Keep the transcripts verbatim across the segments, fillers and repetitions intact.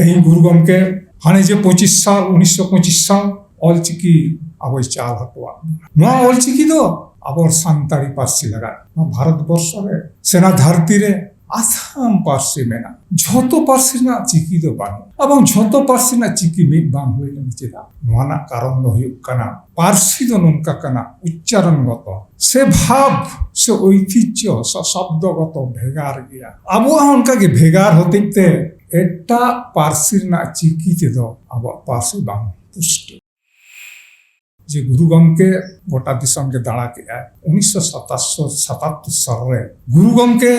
ᱛᱮᱦᱮᱧ ᱜᱩᱨᱩ ᱜᱚᱢᱠᱮ ᱦᱟᱱᱮ ᱡᱮ ᱯᱚᱸᱪᱤᱥ ᱥᱟᱞ, ᱩᱱᱤᱥᱥᱚ ᱯᱚᱸᱪᱤᱥ ᱥᱟᱞ ᱚᱞᱪᱤᱠᱤ ᱟᱵᱚᱭ ᱪᱟᱞ ᱦᱚᱴᱚᱣᱟᱜ ᱵᱚᱱᱟ᱾ ᱱᱚᱣᱟ ᱚᱞᱪᱤᱠᱤ ᱫᱚ ᱟᱵᱚ ᱥᱟᱱᱛᱟᱲᱤ ᱯᱟᱹᱨᱥᱤ ᱞᱟᱜᱟᱫ ᱱᱚᱣᱟ ᱵᱷᱟᱨᱚᱛ ᱵᱚᱨᱥᱚ ᱨᱮ, ᱥᱮᱱᱟ ᱫᱷᱟᱹᱨᱛᱤ ᱨᱮ ᱟᱥᱟᱢ ᱯᱟᱹᱨᱥᱤ ᱢᱮᱱᱟᱜᱼᱟ᱾ ᱡᱷᱚᱛᱚ ᱯᱟᱹᱨᱥᱤ ᱨᱮᱱᱟᱜ ᱪᱤᱠᱤ ᱫᱚ ᱵᱟᱹᱱᱩᱜ᱾ ᱮᱵᱚᱝ ᱡᱷᱚᱛᱚ ᱯᱟᱹᱨᱥᱤ ᱨᱮᱱᱟᱜ ᱪᱤᱠᱤ ᱢᱤᱫ ᱵᱟᱝ ᱦᱩᱭ ᱞᱮᱱᱟ ᱪᱮᱫᱟᱜ? ᱱᱚᱣᱟ ᱨᱮᱱᱟᱜ ᱠᱟᱨᱚᱱ ᱫᱚ ᱦᱩᱭᱩᱜ ᱠᱟᱱᱟ ᱯᱟᱹᱨᱥᱤ ᱫᱚ ᱱᱚᱝᱠᱟ ᱠᱟᱱᱟ, ᱩᱪᱪᱟᱨᱚᱱ ᱜᱚᱛᱚ ᱥᱮ ᱵᱷᱟᱵᱽ ᱥᱮ ᱳᱭᱛᱤᱡᱽᱡᱚ ᱥᱮ ᱥᱚᱵᱫᱚ ᱜᱚᱛᱚ ᱵᱷᱮᱜᱟᱨ ᱜᱮᱭᱟ᱾ ᱟᱵᱚᱣᱟᱜ ᱦᱚᱸ ᱚᱱᱠᱟ ᱜᱮ ᱵᱷᱮᱜᱟᱨ ᱦᱚᱛᱮᱡ ᱛᱮ ᱮᱴᱟᱜ ᱯᱟᱹᱨᱥᱤ ᱨᱮᱱᱟᱜ ᱪᱤᱠᱤ ᱛᱮᱫᱚ ᱟᱵᱚᱣᱟᱜ ᱯᱟᱹᱨᱥᱤ ᱵᱟᱝ ᱯᱩᱥᱴᱟᱹᱣ᱾ ᱡᱮ ᱜᱩᱨᱩ ᱜᱚᱢᱠᱮ ᱜᱚᱴᱟ ᱫᱤᱥᱚᱢ ᱜᱮ ᱫᱟᱬᱟ ᱠᱮᱜᱼᱟᱭ᱾ ᱩᱱᱤᱥᱥᱚ ᱥᱟᱛᱟᱛᱛᱳᱨ ᱥᱟᱞ ᱨᱮ ᱜᱩᱨᱩ ᱜᱚᱢᱠᱮ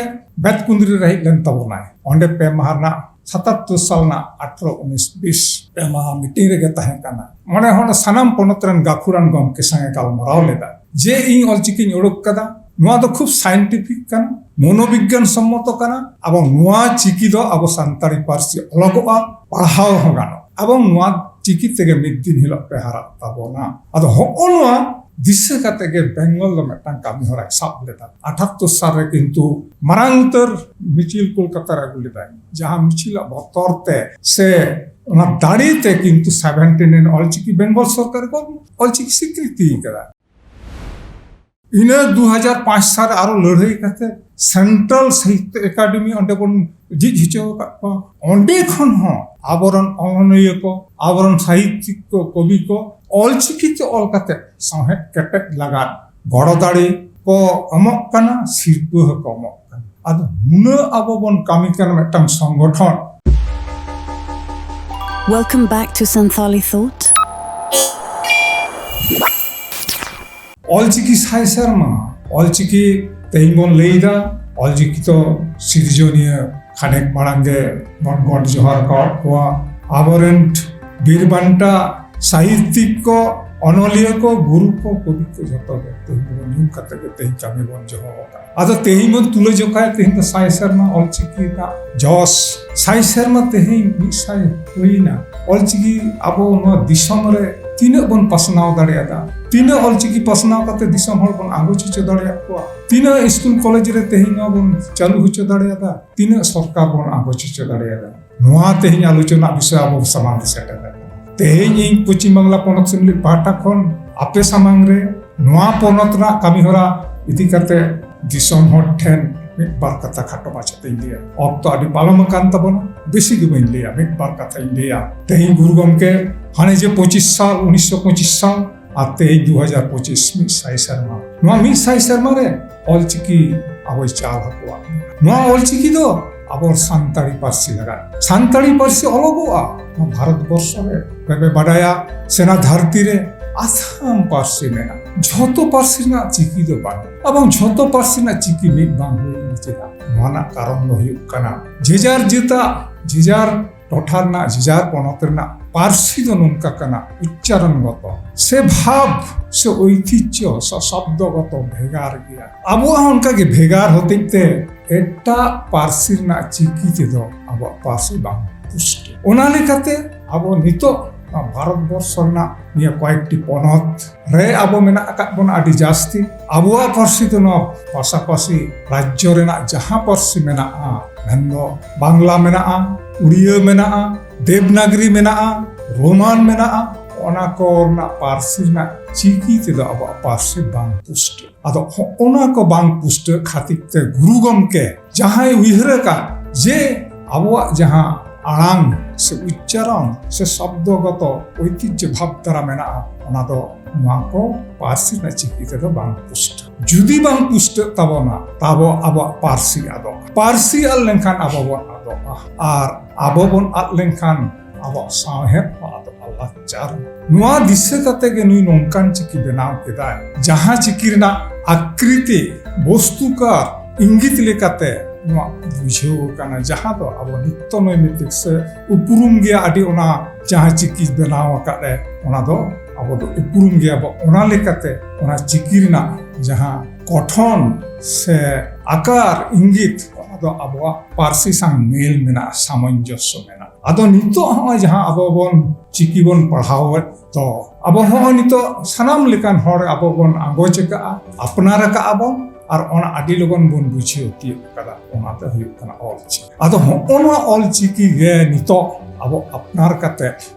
ᱵᱮᱛᱠᱩᱸᱫᱽᱨᱤ ᱨᱮ ᱦᱮᱡ ᱞᱮᱱ ᱛᱟᱵᱚᱱᱟᱭ᱾ ᱚᱸᱰᱮ ᱯᱮ ᱢᱟᱦᱟ ᱨᱮᱱᱟᱜ ᱥᱟᱛᱟᱛᱛᱳᱨ ᱥᱟᱞ ᱨᱮᱱᱟᱜ ᱟᱴᱷᱨᱚ, ᱩᱱᱤᱥ, ᱵᱤᱥ ᱯᱮ ᱢᱟᱦᱟ ᱢᱤᱴᱤᱝ ᱨᱮᱜᱮ ᱛᱟᱦᱮᱸ ᱠᱟᱱᱟ᱾ ᱚᱸᱰᱮ ᱦᱚᱸ ᱥᱟᱱᱟᱢ ᱯᱚᱱᱚᱛ ᱨᱮᱱ ᱜᱟᱹᱠᱷᱩᱲᱟᱱ ᱜᱚᱢᱠᱮ ᱥᱟᱶ ᱮ ᱜᱟᱞᱢᱟᱨᱟᱣ ᱞᱮᱫᱟ ᱡᱮ ᱤᱧ ᱚᱞᱪᱤᱠᱤᱧ ᱩᱰᱩᱠ ᱠᱟᱫᱟ, ᱱᱚᱣᱟ ᱫᱚ ᱠᱷᱩᱵ ᱥᱟᱭᱮᱱᱴᱤᱯᱷᱤᱠ ᱠᱟᱱᱟ, ᱢᱚᱱᱳᱵᱤᱜᱽᱜᱟᱱ ᱥᱚᱢᱢᱚᱛᱚ ᱠᱟᱱᱟ, ᱟᱵᱚ ᱱᱚᱣᱟ ᱪᱤᱠᱤ ᱫᱚ ᱟᱵᱚ ᱥᱟᱱᱛᱟᱲᱤ ᱯᱟᱹᱨᱥᱤ ᱚᱞᱚᱜᱚᱜᱼᱟ, ᱯᱟᱲᱦᱟᱣ ᱦᱚᱸ ᱜᱟᱱᱚᱜᱼᱟ, ᱮᱵᱚᱝ ᱱᱚᱣᱟ ᱪᱤᱠᱤ ᱛᱮᱜᱮ ᱢᱤᱫ ᱫᱤᱱ ᱦᱤᱞᱳᱜ ᱯᱮ ᱦᱟᱨᱟᱜ ᱛᱟᱵᱚᱱᱟ᱾ ᱟᱫᱚ ᱦᱚᱸᱜᱼᱚ ᱱᱚᱣᱟ ᱫᱤᱥᱟᱹ ᱠᱟᱛᱮ ᱜᱮ ᱵᱮᱝᱜᱚᱞ ᱫᱚ ᱢᱤᱫᱴᱟᱝ ᱠᱟᱹᱢᱤ ᱦᱚᱨᱟᱭ ᱥᱟᱵ ᱞᱮᱫᱟ᱾ ᱟᱴᱷᱟᱛᱛᱳᱨ ᱥᱟᱞ ᱨᱮ ᱠᱤᱱᱛᱩ ᱢᱟᱨᱟᱝ ᱩᱛᱟᱹᱨ ᱢᱤᱪᱷᱤᱞ ᱠᱳᱞᱠᱟᱛᱟ ᱨᱮ ᱟᱹᱜᱩ ᱞᱮᱫᱟᱭ, ᱡᱟᱦᱟᱸ ᱢᱤᱪᱷᱤᱞᱟᱜ ᱵᱚᱛᱚᱨ ᱛᱮ ᱥᱮ ᱚᱱᱟ ᱫᱟᱲᱮ ᱛᱮ ᱠᱤᱱᱛᱩ ᱥᱮᱵᱷᱮᱱᱴᱤ ᱱᱟᱭᱤᱱ ᱚᱞᱪᱤᱠᱤ ᱵᱮᱝᱜᱚᱞ ᱥᱚᱨᱠᱟᱨ ᱠᱚ ᱚᱞᱪᱤᱠᱤ ᱥᱤᱠᱨᱤᱛᱤ ᱠᱟᱫᱟ᱾ ᱤᱱᱟᱹ ᱫᱩ ᱦᱟᱡᱟᱨ ᱯᱟᱸᱪ ᱥᱟᱞ ᱨᱮ ᱟᱨᱚ ᱞᱟᱹᱲᱦᱟᱹᱭ ᱠᱟᱛᱮ ᱥᱮᱱᱴᱨᱟᱞ ᱥᱟᱦᱤᱛᱛᱚ ᱮᱠᱟᱰᱮᱢᱤ ᱚᱸᱰᱮ ᱵᱚᱱ ᱡᱷᱤᱡ ᱦᱚᱪᱚ ᱟᱠᱟᱫ ᱠᱚᱣᱟ᱾ ᱚᱸᱰᱮ ᱠᱷᱚᱱ ᱦᱚᱸ ᱟᱵᱚᱨᱮᱱ ᱚᱱᱚᱞᱤᱭᱟᱹ ᱠᱚ, ᱟᱵᱚᱨᱮᱱ ᱥᱟᱦᱤᱛᱭᱤᱠ ᱠᱚ, ᱠᱚᱵᱤ ᱠᱚ ᱚᱞᱪᱤᱠᱤ ᱛᱮ ᱚᱞ ᱠᱟᱛᱮ ᱥᱟᱶᱦᱮᱫ ᱠᱮᱴᱮᱡ ᱞᱟᱜᱟᱫ ᱜᱚᱲᱚ ᱫᱟᱲᱮ ᱠᱚ ᱮᱢᱚᱜ ᱠᱟᱱᱟ, ᱥᱤᱨᱯᱟᱹ ᱦᱚᱸᱠᱚ ᱮᱢᱚᱜ ᱠᱟᱱᱟ᱾ ᱟᱫᱚ ᱱᱩᱱᱟᱹᱜ ᱟᱵᱚ ᱵᱚᱱ ᱠᱟᱹᱢᱤ ᱠᱟᱱᱟ ᱢᱤᱫᱴᱟᱝ ᱥᱚᱝᱜᱚᱴᱷᱚᱱ᱾ Welcome back to Santali Thought. Ol Chiki ᱥᱟᱭ ᱥᱮᱨᱢᱟ, ᱚᱞᱪᱤᱠᱤ ᱛᱮᱦᱮᱧ ᱵᱚᱱ ᱞᱟᱹᱭᱫᱟ, ᱚᱞᱪᱤᱠᱤ ᱫᱚ ᱥᱤᱨᱡᱚᱱᱤᱭᱟᱹ ᱠᱷᱟᱱᱮᱠ ᱢᱟᱲᱟᱝ ᱜᱮ ᱵᱚᱱ ᱜᱚᱰ ᱡᱚᱦᱟᱨ ᱟᱠᱟᱫ ᱠᱚᱣᱟ᱾ ᱟᱵᱚᱨᱮᱱ ᱵᱤᱨ ᱵᱟᱱᱴᱟ ᱥᱟᱦᱤᱛᱭᱤᱠ ᱠᱚ, ᱚᱱᱚᱞᱤᱭᱟᱹ ᱠᱚ, ᱜᱩᱨᱩ ᱠᱚ, ᱠᱚᱵᱤ ᱠᱚ ᱡᱷᱚᱛᱚ ᱜᱮ ᱛᱮᱦᱮᱧ ᱵᱚᱱ ᱧᱩᱢ ᱠᱟᱛᱮ ᱜᱮ ᱛᱮᱦᱮᱧ ᱠᱟᱹᱢᱤ ᱵᱚᱱ ᱡᱚᱦᱚ ᱟᱠᱟᱫᱟ᱾ ᱟᱫᱚ ᱛᱮᱦᱮᱧ ᱵᱚᱱ ᱛᱩᱞᱟᱹ ᱡᱚᱠᱷᱟᱭᱟ, ᱛᱮᱦᱮᱧ ᱫᱚ ᱥᱟᱭ ᱥᱮᱨᱢᱟ ᱚᱞᱪᱤᱠᱤ ᱨᱮᱱᱟᱜ ᱡᱚᱥ, ᱥᱟᱭ ᱥᱮᱨᱢᱟ ᱛᱮᱦᱮᱧ ᱢᱤᱫ ᱥᱟᱭ ᱦᱩᱭᱱᱟ᱾ ᱚᱞᱪᱤᱠᱤ ᱟᱵᱚ ᱱᱚᱣᱟ ᱫᱤᱥᱚᱢ ᱨᱮ ᱛᱤᱱᱟᱹᱜ ᱵᱚᱱ ᱯᱟᱥᱱᱟᱣ ᱫᱟᱲᱮᱭᱟᱫᱟ, ᱛᱤᱱᱟᱹᱜ ᱚᱞᱪᱤᱠᱤ ᱯᱟᱥᱱᱟᱣ ᱠᱟᱛᱮ ᱫᱤᱥᱚᱢ ᱦᱚᱲ ᱵᱚᱱ ᱟᱸᱜᱚᱪ ᱦᱚᱪᱚ ᱫᱟᱲᱮᱭᱟᱫ ᱠᱚᱣᱟ, ᱛᱤᱱᱟᱹᱜ ᱥᱠᱩᱞ ᱠᱚᱞᱮᱡᱽ ᱨᱮ ᱛᱮᱦᱮᱧ ᱱᱚᱣᱟ ᱵᱚᱱ ᱪᱟᱹᱞᱩ ᱦᱚᱪᱚ ᱫᱟᱲᱮᱭᱟᱫᱟ, ᱛᱤᱱᱟᱹᱜ ᱥᱚᱨᱠᱟᱨ ᱵᱚᱱ ᱟᱸᱜᱚᱪ ᱦᱚᱪᱚ ᱫᱟᱲᱮᱭᱟᱫᱟ᱾ ᱱᱚᱣᱟ ᱛᱮᱦᱮᱧ ᱟᱞᱳᱪᱚᱱᱟ ᱵᱤᱥᱚᱭ ᱟᱵᱚ ᱥᱟᱢᱟᱝ ᱨᱮ ᱥᱮᱴᱮᱨ ᱟᱠᱟᱱᱟ᱾ ᱛᱮᱦᱮᱧ ᱤᱧ ᱯᱚᱪᱷᱤᱢ ᱵᱟᱝᱞᱟ ᱯᱚᱱᱚᱛ ᱥᱤᱢᱞᱤ ᱯᱟᱦᱴᱟ ᱠᱷᱚᱱ ᱟᱯᱮ ᱥᱟᱢᱟᱝ ᱨᱮ ᱱᱚᱣᱟ ᱯᱚᱱᱚᱛ ᱨᱮᱱᱟᱜ ᱠᱟᱹᱢᱤ ᱦᱚᱨᱟ ᱤᱫᱤ ᱠᱟᱛᱮ ᱫᱤᱥᱚᱢ ᱦᱚᱲ ᱴᱷᱮᱱ ᱢᱤᱫ ᱵᱟᱨ ᱠᱟᱛᱷᱟ ᱠᱷᱟᱴᱚ ᱢᱟᱪᱷᱟ ᱛᱮᱧ ᱞᱟᱹᱭᱟ᱾ ᱚᱠᱛᱚ ᱟᱹᱰᱤ ᱯᱟᱞᱚᱢ ᱟᱠᱟᱱ ᱛᱟᱵᱚᱱᱟ, ᱵᱮᱥᱤ ᱫᱚ ᱵᱟᱹᱧ ᱞᱟᱹᱭᱟ, ᱢᱤᱫ ᱵᱟᱨ ᱠᱟᱛᱷᱟᱧ ᱞᱟᱹᱭᱟ᱾ ᱛᱮᱦᱮᱧ ᱜᱩᱨᱩ ᱜᱚᱢᱠᱮ ᱦᱟᱱᱮ ᱡᱮ ᱯᱚᱸᱪᱤᱥ ᱥᱟᱞ, ᱩᱱᱤᱥᱥᱚ ᱯᱚᱸᱪᱤᱥ ᱥᱟᱞ ᱟᱨ ᱛᱮᱦᱮᱧ ᱫᱩ ᱦᱟᱡᱟᱨ ᱯᱚᱸᱪᱤᱥ, ᱢᱤᱫ ᱥᱟᱭ ᱥᱮᱨᱢᱟ᱾ ᱱᱚᱣᱟ ᱢᱤᱫ ᱥᱟᱭ ᱥᱮᱨᱢᱟ ᱨᱮ ᱚᱞᱪᱤᱠᱤ ᱟᱵᱚᱭ ᱪᱟᱞ ᱟᱠᱚᱣᱟ᱾ ᱱᱚᱣᱟ ᱚᱞᱪᱤᱠᱤ ᱫᱚ ᱟᱵᱚ ᱥᱟᱱᱛᱟᱲᱤ ᱯᱟᱹᱨᱥᱤ ᱞᱟᱜᱟᱫ᱾ ᱥᱟᱱᱛᱟᱲᱤ ᱯᱟᱹᱨᱥᱤ ᱚᱞᱚᱜᱚᱜᱼᱟ ᱱᱚᱣᱟ ᱵᱷᱟᱨᱚᱛ ᱵᱚᱨᱥᱚ ᱨᱮ᱾ ᱯᱮ ᱯᱮ ᱵᱟᱰᱟᱭᱟ, ᱥᱮᱱᱟ ᱫᱷᱟᱹᱨᱛᱤ ᱨᱮ ᱟᱥᱟᱢ ᱯᱟᱹᱨᱥᱤ ᱢᱮᱱᱟᱜᱼᱟ᱾ ᱡᱷᱚᱛᱚ ᱯᱟᱹᱨᱥᱤ ᱨᱮᱱᱟᱜ ᱪᱤᱠᱤ ᱫᱚ ᱵᱟᱹᱱᱩᱜᱼᱟ᱾ ᱮᱵᱚᱝ ᱡᱷᱚᱛᱚ ᱯᱟᱹᱨᱥᱤ ᱨᱮᱱᱟᱜ ᱪᱤᱠᱤ ᱢᱤᱫ ᱵᱟᱝ ᱦᱩᱭ ᱞᱮᱱᱟ ᱪᱮᱫᱟᱜ? ᱱᱚᱣᱟ ᱨᱮᱱᱟᱜ ᱠᱟᱨᱚᱱ ᱫᱚ ᱦᱩᱭᱩᱜ ᱠᱟᱱᱟ, ᱡᱮᱡᱟᱨ ᱡᱮᱛᱟ, ᱡᱮᱡᱟᱨ ᱴᱚᱴᱷᱟ ᱨᱮᱱᱟᱜ, ᱡᱮᱡᱟᱨ ᱯᱚᱱᱚᱛ ᱨᱮᱱᱟᱜ ᱯᱟᱹᱨᱥᱤ ᱫᱚ ᱱᱚᱝᱠᱟ ᱠᱟᱱᱟ, ᱩᱪᱪᱟᱨᱚᱱ ᱜᱚᱛᱚ ᱥᱮ ᱵᱷᱟᱵᱽ ᱥᱮ ᱳᱭᱛᱤᱡᱽᱡᱷᱚ ᱥᱮ ᱥᱚᱵᱫᱚ ᱜᱚᱛᱚ ᱵᱷᱮᱜᱟᱨ ᱜᱮᱭᱟ᱾ ᱟᱵᱚᱣᱟᱜ ᱦᱚᱸ ᱚᱱᱠᱟ ᱜᱮ ᱵᱷᱮᱜᱟᱨ ᱦᱚᱛᱮᱡ ᱛᱮ ᱮᱴᱟᱜ ᱯᱟᱹᱨᱥᱤ ᱨᱮᱱᱟᱜ ᱪᱤᱠᱤ ᱛᱮᱫᱚ ᱟᱵᱚᱣᱟᱜ ᱯᱟᱹᱨᱥᱤ ᱵᱟᱝ ᱯᱩᱥᱴᱟᱹ᱾ ᱚᱱᱟ ᱞᱮᱠᱟᱛᱮ ᱟᱵᱚ ᱱᱤᱛᱚᱜ ᱱᱚᱣᱟ ᱵᱷᱟᱨᱚᱛ ᱵᱚᱨᱥᱚ ᱨᱮᱱᱟᱜ ᱱᱤᱭᱟᱹ ᱠᱚᱭᱮᱠᱴᱤ ᱯᱚᱱᱚᱛ ᱨᱮ ᱟᱵᱚ ᱢᱮᱱᱟᱜ ᱟᱠᱟᱫ ᱵᱚᱱᱟ ᱟᱹᱰᱤ ᱡᱟᱹᱥᱛᱤ᱾ ᱟᱵᱚᱣᱟᱜ ᱯᱟᱹᱨᱥᱤ ᱫᱚ ᱱᱚᱣᱟ ᱯᱟᱥᱟᱯᱟᱥᱤ ᱨᱟᱡᱽᱡᱚ ᱨᱮᱱᱟᱜ ᱡᱟᱦᱟᱸ ᱯᱟᱹᱨᱥᱤ ᱢᱮᱱᱟᱜᱼᱟ, ᱢᱮᱱᱫᱚ ᱵᱟᱝᱞᱟ ᱢᱮᱱᱟᱜᱼᱟ, ᱩᱲᱤᱭᱟᱹ ᱢᱮᱱᱟᱜᱼᱟ, ᱫᱮᱵᱽᱱᱟᱜᱽᱨᱤ ᱢᱮᱱᱟᱜᱼᱟ, ᱨᱳᱢᱟᱱ ᱢᱮᱱᱟᱜᱼᱟ, ᱚᱱᱟ ᱠᱚ ᱨᱮᱱᱟᱜ ᱯᱟᱹᱨᱥᱤ ᱨᱮᱱᱟᱜ ᱪᱤᱠᱤ ᱛᱮᱫᱚ ᱟᱵᱚᱣᱟᱜ ᱯᱟᱹᱨᱥᱤ ᱵᱟᱝ ᱯᱩᱥᱴᱟᱹᱜ᱾ ᱟᱫᱚ ᱦᱚᱸᱜᱼᱚᱱᱟ ᱠᱚ ᱵᱟᱝ ᱯᱩᱥᱴᱟᱹᱜ ᱠᱷᱟᱹᱛᱤᱨ ᱛᱮ ᱜᱩᱨᱩ ᱜᱚᱢᱠᱮ ᱡᱟᱦᱟᱸᱭ ᱩᱭᱦᱟᱹᱨ ᱟᱠᱟᱫ ᱡᱮ ᱟᱵᱚᱣᱟᱜ ᱡᱟᱦᱟᱸ ᱟᱲᱟᱝ ᱥᱮ ᱩᱪᱪᱟᱨᱚᱱ ᱥᱮ ᱥᱚᱵᱫᱚᱜᱚᱛᱚ ᱳᱭᱛᱤᱡᱽᱡᱷᱚ ᱵᱷᱟᱵᱽ ᱫᱷᱟᱨᱟ ᱢᱮᱱᱟᱜᱼᱟ, ᱚᱱᱟ ᱫᱚ ᱱᱚᱣᱟ ᱠᱚ ᱯᱟᱹᱨᱥᱤ ᱨᱮᱱᱟᱜ ᱪᱤᱠᱤ ᱛᱮᱫᱚ ᱵᱟᱝ ᱯᱩᱥᱴᱟᱹᱜ᱾ ᱡᱩᱫᱤ ᱵᱟᱝ ᱯᱩᱥᱴᱟᱹᱜ ᱛᱟᱵᱚᱱᱟ, ᱛᱟᱵᱚ ᱟᱵᱚᱣᱟᱜ ᱯᱟᱹᱨᱥᱤ ᱟᱫᱚᱜᱼᱟ᱾ ᱯᱟᱹᱨᱥᱤ ᱟᱫ ᱞᱮᱱᱠᱷᱟᱱ ᱟᱵᱚ ᱵᱚᱱ ᱟᱫᱚᱜᱼᱟ, ᱟᱨ ᱟᱵᱚ ᱵᱚᱱ ᱟᱫ ᱞᱮᱱᱠᱷᱟᱱ ᱟᱵᱚᱣᱟᱜ ᱥᱟᱶᱦᱮᱫ ᱦᱚᱸ ᱟᱫᱚᱜᱼᱟ, ᱞᱟᱠᱪᱟᱨ᱾ ᱱᱚᱣᱟ ᱫᱤᱥᱟᱹ ᱠᱟᱛᱮ ᱜᱮ ᱱᱩᱭ ᱱᱚᱝᱠᱟᱱ ᱪᱤᱠᱤ ᱵᱮᱱᱟᱣ ᱠᱮᱫᱟᱭ, ᱡᱟᱦᱟᱸ ᱪᱤᱠᱤ ᱨᱮᱱᱟᱜ ᱟᱠᱨᱤᱛᱤ, ᱵᱚᱥᱛᱩᱠᱟᱨ, ᱤᱝᱜᱤᱛ ᱞᱮᱠᱟᱛᱮ ᱱᱚᱣᱟ ᱵᱩᱡᱷᱟᱹᱣ ᱠᱟᱱᱟ, ᱡᱟᱦᱟᱸ ᱫᱚ ᱟᱵᱚ ᱱᱤᱛᱛᱚ ᱱᱳᱭᱢᱤᱛᱤᱠ ᱥᱮ ᱩᱯᱨᱩᱢ ᱜᱮᱭᱟ ᱟᱹᱰᱤ᱾ ᱚᱱᱟ ᱡᱟᱦᱟᱸ ᱪᱤᱠᱤ ᱵᱮᱱᱟᱣ ᱟᱠᱟᱫ ᱮ, ᱚᱱᱟ ᱫᱚ ᱟᱵᱚ ᱫᱚ ᱩᱯᱨᱩᱢ ᱜᱮᱭᱟ ᱵᱚ᱾ ᱚᱱᱟ ᱞᱮᱠᱟᱛᱮ ᱚᱱᱟ ᱪᱤᱠᱤ ᱨᱮᱱᱟᱜ ᱡᱟᱦᱟᱸ ᱜᱚᱴᱷᱚᱱ ᱥᱮ ᱟᱠᱟᱨ ᱤᱝᱜᱤᱛ, ᱚᱱᱟ ᱫᱚ ᱟᱵᱚᱣᱟᱜ ᱯᱟᱹᱨᱥᱤ ᱥᱟᱶ ᱢᱮᱞ ᱢᱮᱱᱟᱜᱼᱟ, ᱥᱟᱢᱚᱧᱡᱚᱥᱥᱚ ᱢᱮᱱᱟᱜᱼᱟ᱾ ᱟᱫᱚ ᱱᱤᱛᱚᱜ ᱦᱚᱸᱜᱼᱚᱭ ᱡᱟᱦᱟᱸ ᱟᱵᱚ ᱵᱚᱱ ᱪᱤᱠᱤ ᱵᱚᱱ ᱯᱟᱲᱦᱟᱣᱮᱫ ᱫᱚ, ᱟᱵᱚ ᱦᱚᱸᱜᱼᱚᱭ ᱱᱤᱛᱚᱜ ᱥᱟᱱᱟᱢ ᱞᱮᱠᱟᱱ ᱦᱚᱲ ᱟᱵᱚ ᱵᱚᱱ ᱟᱸᱜᱚᱪ ᱟᱠᱟᱫᱼᱟ, ᱟᱯᱱᱟᱨ ᱟᱠᱟᱫᱼᱟ ᱵᱚᱱ᱾ ᱟᱨ ᱚᱱᱟ ᱟᱹᱰᱤ ᱞᱚᱜᱚᱱ ᱵᱚᱱ ᱵᱩᱡᱷᱟᱹᱣ ᱛᱤᱭᱳᱜ ᱠᱟᱫᱟ, ᱚᱱᱟ ᱫᱚ ᱦᱩᱭᱩᱜ ᱠᱟᱱᱟ ᱚᱞ ᱪᱤᱠᱤ᱾ ᱟᱫᱚ ᱦᱚᱸᱜᱼᱚ ᱱᱚᱣᱟ ᱚᱞ ᱪᱤᱠᱤ ᱜᱮ ᱱᱤᱛᱚᱜ ᱟᱵᱚ ᱟᱯᱱᱟᱨ ᱠᱟᱛᱮ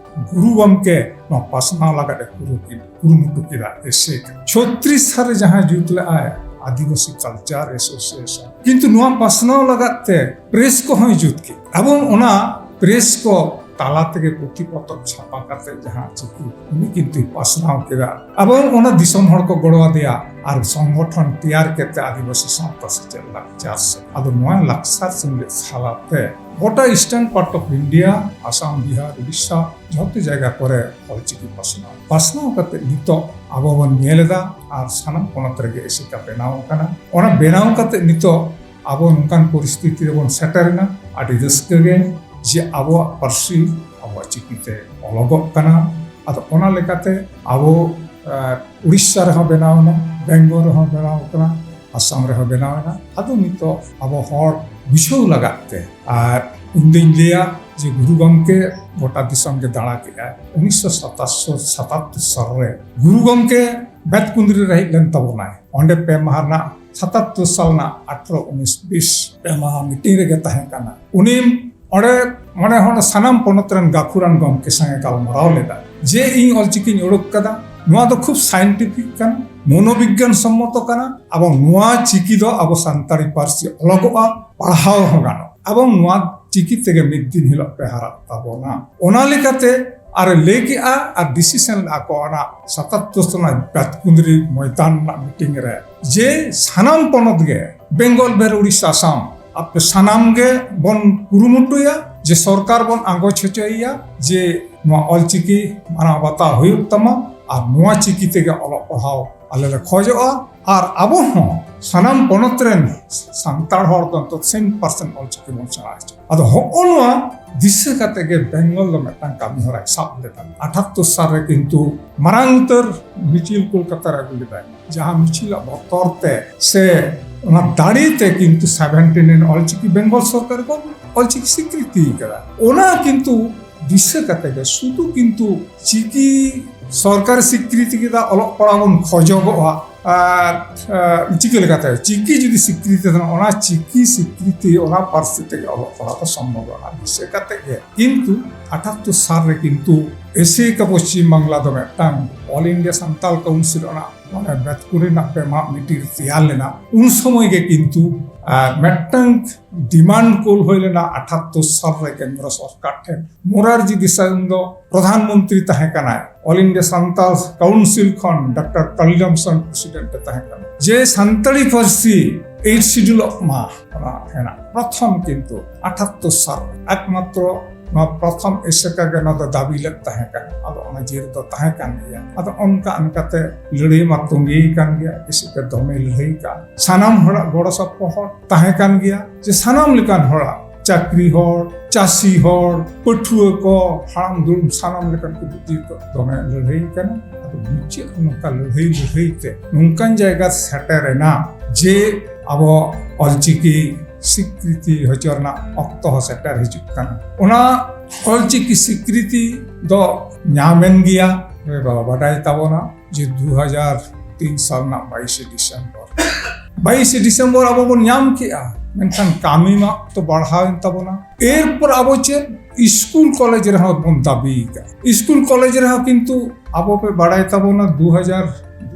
ᱜᱩᱨᱩ ᱜᱚᱢᱠᱮ ᱱᱚᱣᱟ ᱯᱟᱥᱱᱟᱣ ᱞᱟᱹᱜᱤᱫ ᱮ ᱠᱩᱨᱩ-, ᱠᱩᱨᱩᱢᱩᱴᱩ ᱠᱮᱫᱟ, ᱮᱥᱮ ᱪᱷᱚᱛᱨᱤᱥ ᱥᱟᱞ ᱨᱮ ᱡᱟᱦᱟᱸ ᱡᱩᱛ ᱞᱮᱫᱟᱭ ᱟᱹᱫᱤᱵᱟᱹᱥᱤ ᱠᱟᱞᱪᱟᱨ ᱮᱥᱳᱥᱤᱭᱮᱥᱚᱱ, ᱠᱤᱱᱛᱩ ᱱᱚᱣᱟ ᱯᱟᱥᱱᱟᱣ ᱞᱟᱹᱜᱤᱫ ᱛᱮ ᱯᱨᱮᱥ ᱠᱚᱦᱚᱸᱭ ᱡᱩᱛ ᱠᱮᱫ᱾ ᱮᱵᱚᱝ ᱚᱱᱟ ᱯᱨᱮᱥ ᱠᱚ ᱛᱟᱞᱟ ᱛᱮᱜᱮ ᱯᱩᱛᱷᱤ ᱯᱚᱛᱚᱵ ᱪᱷᱟᱯᱟ ᱠᱟᱛᱮ ᱡᱟᱦᱟᱸ ᱪᱤᱠᱤ ᱩᱱᱤ ᱠᱤᱱᱛᱩᱭ ᱯᱟᱥᱱᱟᱣ ᱠᱮᱫᱟ᱾ ᱮᱵᱚᱝ ᱚᱱᱟ ᱫᱤᱥᱚᱢ ᱦᱚᱲ ᱠᱚ ᱜᱚᱲᱚ ᱟᱫᱮᱭᱟ ᱟᱨ ᱥᱚᱝᱜᱚᱴᱷᱚᱱ ᱛᱮᱭᱟᱨ ᱠᱟᱛᱮ ᱟᱹᱫᱤᱵᱟᱹᱥᱤ ᱥᱟᱶᱛᱟ ᱥᱮᱪᱮᱫ ᱞᱟᱠᱪᱟᱨ ᱥᱮ, ᱟᱫᱚ ᱱᱚᱣᱟ ᱞᱟᱠᱪᱟᱨ ᱥᱮᱢᱞᱮᱫ ᱥᱟᱞᱟᱛᱮ ᱜᱚᱴᱟ Eastern part of India, Assam, Bihar, Odisha, ᱡᱷᱚᱛᱚ ᱡᱟᱭᱜᱟ ᱠᱚᱨᱮ ᱚᱞᱪᱤᱠᱤ ᱯᱟᱥᱱᱟᱣ᱾ ᱯᱟᱥᱱᱟᱣ ᱠᱟᱛᱮ ᱱᱤᱛᱚᱜ ᱟᱵᱚ ᱵᱚᱱ ᱧᱮᱞ ᱮᱫᱟ ᱟᱨ ᱥᱟᱱᱟᱢ ᱯᱚᱱᱚᱛ ᱨᱮᱜᱮ ᱮᱥᱮᱠᱟ ᱵᱮᱱᱟᱣ ᱟᱠᱟᱱᱟ᱾ ᱚᱱᱟ ᱵᱮᱱᱟᱣ ᱠᱟᱛᱮ ᱱᱤᱛᱚᱜ ᱟᱵᱚ ᱱᱚᱝᱠᱟᱱ ᱯᱚᱨᱤᱥᱛᱷᱤᱛᱤ ᱨᱮᱵᱚᱱ ᱥᱮᱴᱮᱨ ᱮᱱᱟ᱾ ᱟᱹᱰᱤ ᱨᱟᱹᱥᱠᱟᱹ ᱜᱮ ᱡᱮ ᱟᱵᱚᱣᱟᱜ ᱯᱟᱹᱨᱥᱤ ᱟᱵᱚᱣᱟᱜ ᱪᱤᱠᱤᱛᱮ ᱚᱞᱚᱜᱚᱜ ᱠᱟᱱᱟ᱾ ᱟᱫᱚ ᱚᱱᱟ ᱞᱮᱠᱟᱛᱮ ᱟᱵᱚ, ᱮ, ᱩᱲᱤᱥᱥᱟ ᱨᱮᱦᱚᱸ ᱵᱮᱱᱟᱣ ᱮᱱᱟ, ᱵᱮᱝᱜᱚᱞ ᱨᱮᱦᱚᱸ ᱵᱮᱱᱟᱣ ᱠᱟᱱᱟ, ᱟᱥᱟᱢ ᱨᱮᱦᱚᱸ ᱵᱮᱱᱟᱣ ᱮᱱᱟ᱾ ᱟᱫᱚ ᱱᱤᱛᱚᱜ ᱟᱵᱚ ᱦᱚᱲ ᱵᱩᱡᱷᱟᱹᱣ ᱞᱟᱜᱟᱫ ᱛᱮ, ᱟᱨ ᱤᱧ ᱫᱩᱧ ᱞᱟᱹᱭᱟ ᱡᱮ ᱜᱩᱨᱩ ᱜᱚᱢᱠᱮ ᱜᱚᱴᱟ ᱫᱤᱥᱚᱢ ᱜᱮ ᱫᱟᱬᱟ ᱠᱮᱫᱟᱭ᱾ ᱩᱱᱤᱥᱥᱚ ᱥᱟᱛᱟᱛᱛᱳᱨ ᱥᱟᱞ ᱨᱮ ᱜᱩᱨᱩ ᱜᱚᱢᱠᱮ ᱵᱮᱛᱠᱩᱸᱫᱽᱨᱤ ᱨᱮ ᱦᱮᱡ ᱞᱮᱱ ᱛᱟᱵᱚᱱᱟᱭ᱾ ᱚᱸᱰᱮ ᱯᱮ ᱢᱟᱦᱟ ᱨᱮᱱᱟᱜ, ᱥᱟᱛᱟᱛᱛᱳᱨ ᱥᱟᱞ ᱨᱮᱱᱟᱜ ᱟᱴᱷᱨᱚ, ᱩᱱᱤᱥ, ᱵᱤᱥ, ᱯᱮ ᱢᱟᱦᱟ ᱢᱤᱴᱤᱝ ᱨᱮᱜᱮ ᱛᱟᱦᱮᱸ ᱠᱟᱱᱟ᱾ ᱩᱱᱤ ᱚᱸᱰᱮ ᱢᱚᱱᱮ ᱦᱚᱲ ᱥᱟᱱᱟᱢ ᱯᱚᱱᱚᱛ ᱨᱮᱱ ᱜᱟᱹᱠᱷᱩᱲᱟᱱ ᱜᱚᱢᱠᱮ ᱥᱟᱝᱜᱮ ᱜᱟᱞᱢᱟᱨᱟᱣ ᱞᱮᱫᱟ ᱡᱮ ᱤᱧ ᱚᱞᱪᱤᱠᱤᱧ ᱩᱰᱩᱠ ᱠᱟᱫᱟ, ᱱᱚᱣᱟ ᱫᱚ ᱠᱷᱩᱵ scientific ᱠᱟᱱᱟ, ᱢᱚᱱᱳᱵᱤᱜᱽᱜᱟᱱ ᱥᱚᱢᱢᱚᱛᱚ ᱠᱟᱱᱟ, ᱮᱵᱚᱝ ᱱᱚᱣᱟ ᱪᱤᱠᱤ ᱫᱚ ᱟᱵᱚ ᱥᱟᱱᱛᱟᱲᱤ ᱯᱟᱹᱨᱥᱤ ᱚᱞᱚᱜᱚᱜᱼᱟ, ᱯᱟᱲᱦᱟᱣ ᱦᱚᱸ ᱜᱟᱱᱚᱜᱼᱟ, ᱮᱵᱚᱝ ᱱᱚᱣᱟ ᱪᱤᱠᱤ ᱛᱮᱜᱮ ᱢᱤᱫ ᱫᱤᱱ ᱦᱤᱞᱳᱜ ᱯᱮ ᱦᱟᱨᱟᱜ ᱛᱟᱵᱚᱱᱟ᱾ ᱚᱱᱟ ᱞᱮᱠᱟᱛᱮ ᱟᱨ ᱞᱟᱹᱭ ᱠᱮᱜᱼᱟ ᱟᱨ decision ᱞᱮᱜᱼᱟ ᱠᱚ ᱚᱱᱟ ᱥᱟᱛᱟᱛᱛᱳᱨ ᱥᱟᱞ ᱨᱮᱱᱟᱜ ᱵᱮᱛᱠᱩᱸᱫᱽᱨᱤ ᱢᱚᱭᱫᱟᱱ ᱨᱮᱱᱟᱜ ᱢᱤᱴᱤᱝ ᱨᱮ ᱡᱮ ᱥᱟᱱᱟᱢ ᱯᱚᱱᱚᱛ ᱜᱮ, ᱵᱮᱝᱜᱚᱞ, ᱵᱤᱦᱟᱨ, ᱩᱲᱤᱥᱥᱟ, ᱟᱥᱟᱢ, ᱟᱯᱮ ᱥᱟᱱᱟᱢ ᱜᱮ ᱵᱚᱱ ᱠᱩᱨᱩᱢᱩᱴᱩᱭᱟ ᱡᱮ ᱥᱚᱨᱠᱟᱨ ᱵᱚᱱ ᱟᱸᱜᱚᱪ ᱦᱚᱪᱚᱭᱮᱭᱟ ᱡᱮ ᱱᱚᱣᱟ ᱚᱞᱪᱤᱠᱤ ᱢᱟᱱᱟᱣ ᱵᱟᱛᱟᱣ ᱦᱩᱭᱩᱜ ᱛᱟᱢᱟ ᱟᱨ ᱱᱚᱣᱟ ᱪᱤᱠᱤ ᱛᱮᱜᱮ ᱚᱞᱚᱜ ᱯᱟᱲᱦᱟᱣ ᱟᱞᱮ ᱞᱮ ᱠᱷᱚᱡᱚᱜᱼᱟ᱾ ᱟᱨ ᱟᱵᱚ ᱦᱚᱸ ᱥᱟᱱᱟᱢ ᱯᱚᱱᱚᱛ ᱨᱮᱱ ᱥᱟᱱᱛᱟᱲ ᱦᱚᱲ ᱫᱚ ᱱᱤᱛᱚᱜ ᱥᱮᱱ ᱯᱟᱨᱥᱮᱱ ᱚᱞᱪᱤᱠᱤ ᱵᱚᱱ ᱥᱮᱬᱟ ᱦᱚᱪᱚ᱾ ᱟᱫᱚ ᱦᱚᱸᱜᱼᱚ ᱱᱚᱣᱟ ᱫᱤᱥᱟᱹ ᱠᱟᱛᱮ ᱜᱮ ᱵᱮᱝᱜᱚᱞ ᱫᱚ ᱢᱤᱫᱴᱟᱝ ᱠᱟᱹᱢᱤ ᱦᱚᱨᱟᱭ ᱥᱟᱵ ᱞᱮᱫᱟ᱾ ᱟᱴᱷᱟᱛᱛᱳᱨ ᱥᱟᱞ ᱨᱮ ᱠᱤᱱᱛᱩ ᱢᱟᱨᱟᱝ ᱩᱛᱟᱹᱨ ᱢᱤᱪᱷᱤᱞ ᱠᱳᱞᱠᱟᱛᱟ ᱨᱮ ᱟᱹᱜᱩ ᱞᱮᱫᱟᱭ, ᱡᱟᱦᱟᱸ ᱢᱤᱪᱷᱤᱞᱟᱜ ᱵᱚᱛᱚᱨ ᱛᱮ ᱥᱮ ᱚᱱᱟ ᱫᱟᱲᱮ ᱛᱮ ᱠᱤᱱᱛᱩ seventeen ᱨᱮᱱ ᱚᱞᱪᱤᱠᱤ ᱵᱮᱝᱜᱚᱞ ᱥᱚᱨᱠᱟᱨ ᱠᱚ ᱚᱞᱪᱤᱠᱤ ᱥᱤᱠᱨᱤᱛᱤ ᱠᱟᱫᱟ᱾ ᱚᱱᱟ ᱠᱤᱱᱛᱩ ᱫᱤᱥᱟᱹ ᱠᱟᱛᱮ ᱜᱮ ᱥᱩᱫᱷᱩ ᱠᱤᱱᱛᱩ ᱪᱤᱠᱤ ᱥᱚᱨᱠᱟᱨ ᱥᱤᱠᱨᱤᱛᱤ ᱠᱮᱫᱟ, ᱚᱞᱚᱜ ᱯᱟᱲᱦᱟᱣ ᱵᱚᱱ ᱠᱷᱚᱡᱚᱜᱚᱜᱼᱟ, ᱟᱨ ᱪᱤᱠᱟᱹ ᱞᱮᱠᱟᱛᱮ ᱪᱤᱠᱤ ᱡᱩᱫᱤ ᱥᱤᱠᱨᱤᱛᱤ ᱛᱟᱦᱮᱱᱟ, ᱚᱱᱟ ᱪᱤᱠᱤ ᱥᱤᱠᱨᱤᱛᱤ, ᱚᱱᱟ ᱯᱟᱹᱨᱥᱤ ᱛᱮᱜᱮ ᱚᱞᱚᱜ ᱯᱟᱲᱦᱟᱜ ᱫᱚ ᱥᱚᱢᱵᱷᱚᱵ᱾ ᱚᱱᱟ ᱫᱤᱥᱟᱹ ᱠᱟᱛᱮ ᱜᱮ ᱠᱤᱱᱛᱩ ᱟᱴᱷᱟᱛᱛᱳᱨ ᱥᱟᱞ ᱨᱮ ᱠᱤᱱᱛᱩ ᱮᱥᱮᱠᱟ ᱯᱚᱥᱪᱤᱢ ᱵᱟᱝᱞᱟ ᱫᱚ ᱢᱤᱫᱴᱟᱝ ᱚᱞ ᱤᱱᱰᱤᱭᱟ ᱥᱟᱱᱛᱟᱞ ᱠᱟᱣᱩᱱᱥᱤᱞ, ᱚᱱᱟ ᱢᱟᱱᱮ ᱵᱮᱛᱠᱩᱨᱤ ᱨᱮᱱᱟᱜ ᱯᱮ ᱢᱟᱜ ᱢᱤᱴᱤᱝ ᱛᱮᱭᱟᱨ ᱞᱮᱱᱟ᱾ ᱩᱱ ᱥᱚᱢᱚᱭ ᱜᱮ ᱠᱤᱱᱛᱩ ᱟᱨ ᱢᱤᱫᱴᱟᱝ ᱰᱤᱢᱟᱱᱰ ᱠᱳᱞ ᱦᱩᱭ ᱞᱮᱱᱟ ᱟᱴᱷᱟᱛᱛᱳᱨ ᱥᱟᱞ ᱨᱮ ᱠᱮᱱᱫᱨᱚ ᱥᱚᱨᱠᱟᱨ ᱴᱷᱮᱱ᱾ ᱢᱳᱨᱟᱨᱡᱤ ᱫᱮᱥᱟᱭ ᱩᱱᱫᱚ ᱯᱨᱚᱫᱷᱟᱱ ᱢᱚᱱᱛᱨᱤ ᱛᱟᱦᱮᱸ ᱠᱟᱱᱟᱭ, ᱚᱞ ᱤᱱᱰᱤᱭᱟ ᱥᱟᱱᱛᱟᱞ ᱠᱟᱣᱩᱱᱥᱤᱞ ᱠᱷᱚᱱ ᱰᱚᱠᱴᱚᱨ ᱠᱟᱞᱤᱨᱟᱢ ᱥᱚᱨᱮᱱ ᱯᱨᱮᱥᱤᱰᱮᱱᱴ ᱮ ᱛᱟᱦᱮᱸ ᱠᱟᱱᱟ, ᱡᱮ ᱥᱟᱱᱛᱟᱲᱤ ᱯᱟᱹᱨᱥᱤ ᱮᱭᱤᱴ ᱥᱤᱰᱩᱞᱚᱜ ᱢᱟ᱾ ᱚᱱᱟ ᱨᱮᱱᱟᱜ ᱯᱨᱚᱛᱷᱚᱢ ᱠᱤᱱᱛᱩ ᱟᱴᱷᱟᱛᱛᱳᱨ ᱥᱟᱞ ᱨᱮ ᱮᱠᱢᱟᱛᱨᱚ ᱱᱚᱣᱟ ᱯᱨᱚᱛᱷᱚᱢ ᱮᱥᱮᱠᱟ ᱜᱮ ᱱᱚᱣᱟ ᱫᱚ ᱫᱟᱹᱵᱤ ᱞᱮᱫ ᱛᱟᱦᱮᱸ ᱠᱟᱱᱟ᱾ ᱟᱫᱚ ᱚᱱᱟ ᱡᱤᱨ ᱫᱚ ᱛᱟᱦᱮᱸ ᱠᱟᱱ ᱜᱮᱭᱟ᱾ ᱟᱫᱚ ᱚᱱᱠᱟ ᱚᱱᱠᱟᱛᱮ ᱞᱟᱹᱲᱦᱟᱹᱭ ᱢᱟ ᱛᱚᱸᱜᱮ ᱠᱟᱱ ᱜᱮᱭᱟ, ᱮᱥᱮᱠᱟ ᱫᱚᱢᱮ ᱞᱟᱹᱲᱦᱟᱹᱭ ᱠᱟᱱ, ᱥᱟᱱᱟᱢ ᱦᱚᱲᱟᱜ ᱜᱚᱲᱚ ᱥᱚᱯᱚᱦᱚᱫ ᱛᱟᱦᱮᱸ ᱠᱟᱱ ᱜᱮᱭᱟ, ᱡᱮ ᱥᱟᱱᱟᱢ ᱞᱮᱠᱟᱱ ᱦᱚᱲᱟᱜ, ᱪᱟᱹᱠᱨᱤ ᱦᱚᱲ, ᱪᱟᱹᱥᱤ ᱦᱚᱲ, ᱯᱟᱹᱴᱷᱩᱣᱟᱹ ᱠᱚ, ᱦᱟᱲᱟᱢ ᱫᱩᱲᱩᱢ, ᱥᱟᱱᱟᱢ ᱞᱮᱠᱟᱱ ᱠᱚ ᱵᱩᱫᱽᱫᱷᱤ ᱠᱚ ᱫᱚᱢᱮ ᱞᱟᱹᱲᱦᱟᱹᱭ ᱠᱟᱱᱟ᱾ ᱟᱫᱚ ᱢᱩᱪᱟᱹᱫ ᱱᱚᱝᱠᱟ ᱞᱟᱹᱲᱦᱟᱹᱭ ᱞᱟᱹᱲᱦᱟᱹᱭ ᱛᱮ ᱱᱚᱝᱠᱟᱱ ᱡᱟᱭᱜᱟ ᱥᱮᱴᱮᱨ ᱮᱱᱟ ᱡᱮ ᱟᱵᱚ ᱚᱞᱪᱤᱠᱤ ᱥᱤᱠᱨᱤᱛᱤ ᱦᱚᱪᱚ ᱨᱮᱱᱟᱜ ᱚᱠᱛᱚ ᱦᱚᱸ ᱥᱮᱴᱮᱨ ᱦᱤᱡᱩᱜ ᱠᱟᱱᱟ᱾ ᱚᱱᱟ ᱚᱞᱪᱤᱠᱤ ᱥᱤᱠᱨᱤᱛᱤ ᱫᱚ ᱧᱟᱢᱮᱱ ᱜᱮᱭᱟ, ᱵᱟᱰᱟᱭ ᱛᱟᱵᱚᱱᱟ ᱡᱮ ᱫᱩ ᱦᱟᱡᱟᱨ ᱛᱤᱱ ᱥᱟᱞ ᱨᱮᱱᱟᱜ ᱵᱟᱭᱤᱥᱮ ᱰᱤᱥᱮᱢᱵᱚᱨ, ᱵᱟᱭᱤᱥᱮ ᱰᱤᱥᱮᱢᱵᱚᱨ ᱟᱵᱚ ᱵᱚᱱ ᱧᱟᱢ ᱠᱮᱜᱼᱟ, ᱢᱮᱱᱠᱷᱟᱱ ᱠᱟᱹᱢᱤ ᱢᱟ ᱚᱠᱛᱚ ᱵᱟᱲᱦᱟᱣᱮᱱ ᱛᱟᱵᱚᱱᱟ᱾ ᱮᱨᱯᱚᱨ ᱟᱵᱚ ᱪᱮᱫ ᱥᱠᱩᱞ ᱠᱚᱞᱮᱡᱽ ᱨᱮᱦᱚᱸ ᱵᱚᱱ ᱫᱟᱹᱵᱤ ᱠᱟᱜᱼᱟ᱾ ᱥᱠᱩᱞ ᱠᱚᱞᱮᱡᱽ ᱨᱮᱦᱚᱸ ᱠᱤᱱᱛᱩ ᱟᱵᱚ ᱯᱮ ᱵᱟᱲᱟᱭ ᱛᱟᱵᱚᱱᱟ, ᱫᱩ ᱦᱟᱡᱟᱨ